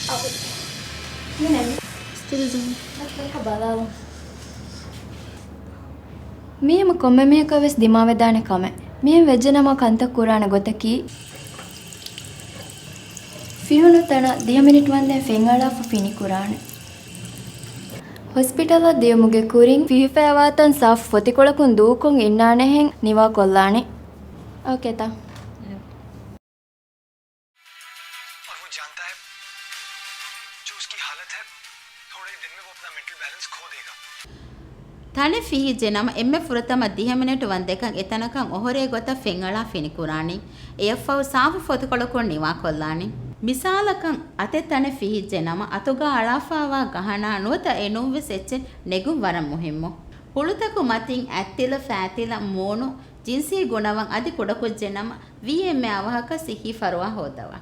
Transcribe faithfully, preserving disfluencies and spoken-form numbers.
މީނަ، މީ ކޮންމެ މީހަކަށް ވެސް ދިމާވެދާނެ ކަމެއް. މިހެން ވެއްޖެ ނަމަ ކަންތައް ކުރާނެ ގޮތަކީ، ފިހުނު ތަނަށް ދިހަ މިނިޓް ވަންދެން ފެންއަޅާފަ ފިނިކުރާނެ. ހޮސްޕިޓަލަށް ދިޔުމުގެ ކުރިން ފިހިފައިވާ ތަން ސާފު ފޮތިކޮޅަކުން ދޫކޮށް އިންނާނެހެން ނިވާކޮށްލާނެ. އޯކޭތަ؟ اور وہ جانتا ہے جو اس کی حالت ہے، تھوڑے ہی دن میں وہ اپنا مینٹل بیلنس کھو دے گا۔ ތަނެއް ފިހިއްޖެ ނަމަ، އެންމެ ފުރަތަމަ ދިހަ މިނެޓު ވަންދެކަން އެތަނަކަށް އޮހޮރޭ ގޮތަށް ފެންއަޅާ ފިނިކުރާނީ. އެއަށްފަހު ސާފު ފޮތިކޮޅަކުން ނިވާކޮށްލާނީ. މިސާލަކަށް، އަތެއް ތަނެއް ފިހިއްޖެ ނަމަ، އަތުގަ އަޅާފައިވާ ގަހަނާ ނުވަތަ އެނޫންވެސް އެއްޗެއް ނެގުން ވަރަށް މުހިއްމު. ހުޅުތަކު މަތިން އަތްތިލަ، ފައިތިލަ، މޫނު، ޖިންސީ ގުނަވަން އަދި ކުޑަކުއްޖެއް ނަމަ، ވީ އެންމެ އަވަހަކަށް ސިއްހީ ފަރުވާ ހޯއްދަވާ.